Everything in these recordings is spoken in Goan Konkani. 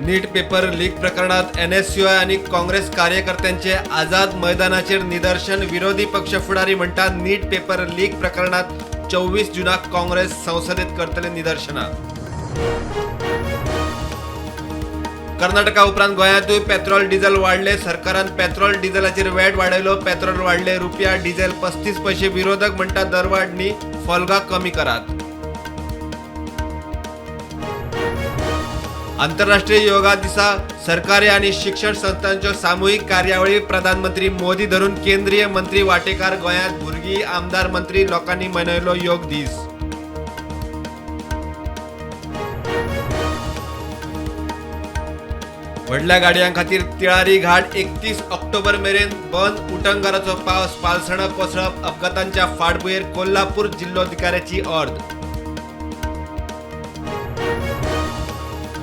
नीट पेपर लीक प्रकरणात एनएसयूआय आनी काँग्रेस कार्यकर्त्यांचे आझाद मैदानाचेर निदर्शन. विरोधी पक्ष फुडारी म्हणटात, नीट पेपर लीक प्रकरणात 24 जूनाक काँग्रेस संसदेत करतले निदर्शनां. कर्नाटका उपरांत गोंयांतूय पेट्रोल डिझेल वाडले. सरकारान पेट्रोल डिझेलाचेर वॅट वाडयलो. पेट्रोल वाडले रुपया, डिझेल 35 पैशे. विरोधक म्हणटात, दरवाड न्ही, फोल्गां कमी करात. आंतरराष्ट्रीय योगा दिसा सरकारी आनी शिक्षण संस्थांच्यो सामुहीक कार्यावळी. प्रधानमंत्री मोदी धरून केंद्रीय मंत्री वाटेकार. गोंयांत भुरगीं, आमदार, मंत्री, लोकांनी मनयलो योग दीस. व्हडल्या गाडयां खातीर तिळारी घाट 31 ऑक्टोबर मेरेन बंद. उटंगाराचो पावस, पालसणां कोसळप, अपघातांच्या फाटभुंयेर कोल्हापूर जिल्लोधिकाऱ्याची ऑर्द.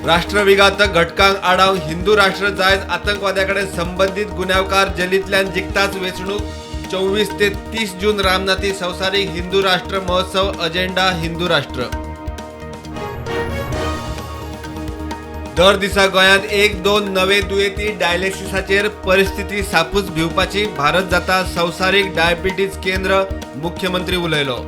राष्ट्रविघातक घटकांक आडावंक हिंदू राष्ट्र जायज. आतंकवाद्याकडेन संबंदीत गुन्यांवकार जेलींतल्यान जिखताच वेंचणूक. 24 ते 30 जून रामनाथी संवसारीक हिंदू राष्ट्र महोत्सव. अजेंडा हिंदू राष्ट्र. दर दिसा गोंयांत 1-2 नवे दुयेंती डायलिसिसाचेर. परिस्थिती सापूच भिवपाची. भारत जाता संवसारीक डायबिटीज केंद्र, मुख्यमंत्री उलयलो.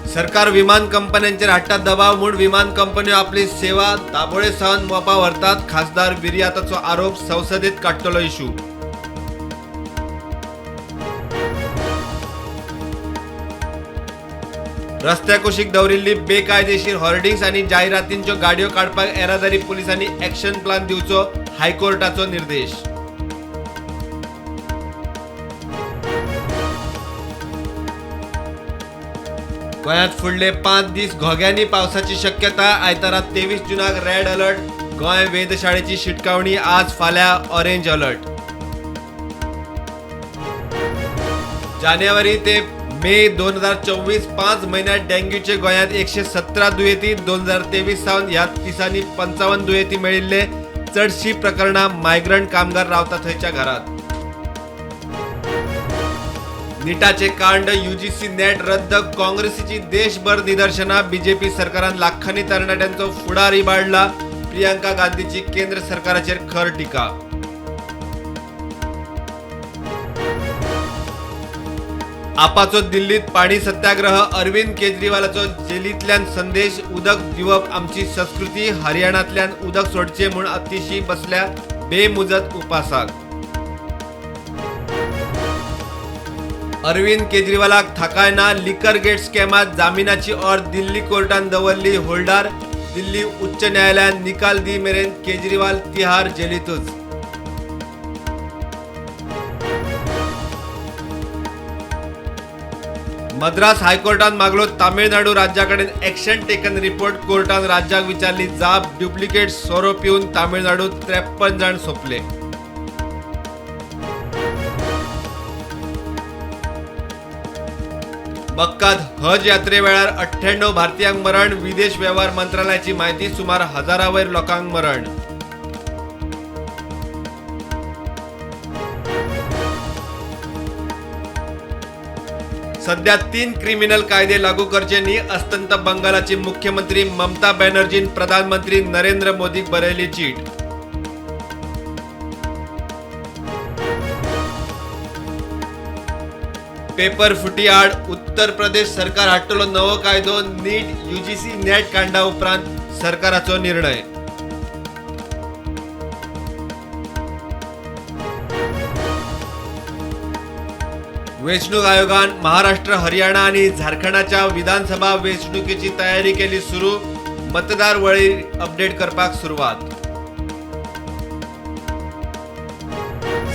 सरकार विमान कंपन्यांचेर हाडटा दबाव म्हूण विमान कंपन्यो आपली सेवा दाबोळे सावन मोपा व्हरतात, खासदार विरियाताचो आरोप. संसदेत काडटलो इशू. रस्त्या कुशीक दवरिल्ली बेकायदेशीर होर्डिंग्स आनी जायरातींच्यो गाडयो काडपाक येरादारी पुलिसांनी एक्शन प्लान दिवचो, हायकोर्टाचो निर्देश. गोंयांत फुडले 5 दीस घोग्यांनी पावसाची शक्यता. आयतारा 23 जूनाक रेड अलर्ट. गोंय वेधशाळेची शिटकावणी. आज फाल्यां ऑरेंज अलर्ट. जानेवारी ते मे 2024 5 म्हयन्यात डेंग्यूचे गोंयांत 117 दुयेंती. 2023 सावन ह्या दिसांनी 55 दुयेंती मेळिल्ले. चडशीं प्रकरणां मायग्रंट कामगार रावता थंयच्या घरांत. निटाचे कांड, यूजीसी नेट रद्द, काँग्रेसीची देशभर निदर्शनां. बीजेपी सरकारान लाखांनी तरणाट्यांचो फुडार इबाडला, प्रियंका गांधीची केंद्र सरकाराचेर खर टिका. आपाचो दिल्लीत पाणी सत्याग्रह, अरविंद केजरीवालाचो जेलींतल्यान संदेश. उदक दिवप आमची संस्कृती, हरियाणांतल्यान उदक सोडचें म्हूण अतिशी बसल्या बेमुजत उपासाक. अरविंद केजरीवालाक थाकाय ना. लिकर गेट स्कॅमात जामिनाची ऑर्द दिल्ली कोर्टान दवरली होल्डार. दिल्ली उच्च न्यायालयान निकाल दी मेरेन केजरीवाल तिहार जेलींतूच. मद्रास हायकोर्टान मागलो तामिळनाडू राज्याकडेन एक्शन टेकन रिपोर्ट. कोर्टान राज्याक विचारली जाप. डुप्लिकेट सोरो पिवन तामिळनाडूत 53 जाण सोंपले. मक्कात हज यात्रे वेळार 98 भारतीयांक मरण. विदेश वेव्हार मंत्रालयाची म्हायती. सुमार हजारावयर लोकांक मरण. सध्या 3 क्रिमिनल कायदे लागू करचे न्ही, अस्तंत बंगालाची मुख्यमंत्री ममता बॅनर्जीन प्रधानमंत्री नरेंद्र मोदीक बरयली चीट. पेपर फुटी आड उत्तर प्रदेश सरकार हाडटलो नवो कायदो. नीट यूजीसी नेट कांडा उपरांत सरकाराचो निर्णय. वेंचणूक आयोगान महाराष्ट्र, हरियाणा आणि झारखंडाच्या विधानसभा वेंचणुकेची तयारी केली सुरू. मतदार वळेरी अपडेट करपाक सुरवात.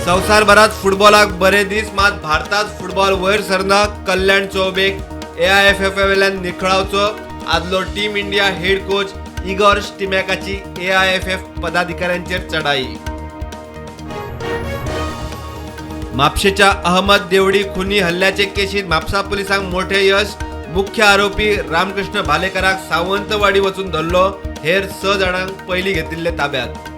संवसारभरात फुटबॉलाक बरे दीस, मात भारतात फुटबॉल वयर सरना. कल्याण चौबेक एआयएफएफ वेल्यान निखळावचो. आदलो team India head coach Igor स्टिमॅकाची AIFF पदाधिकाऱ्यांचेर चढाई. म्हापशेच्या अहमद देवडी खुनी हल्ल्याचे केशीत म्हापसा पुलिसांक मोठे यश. मुख्य आरोपी रामकृष्ण भालेकराक सावंतवाडी वचून धरलो. हेर 6 जाणांक पयलीं घेतिल्ले ताब्यात.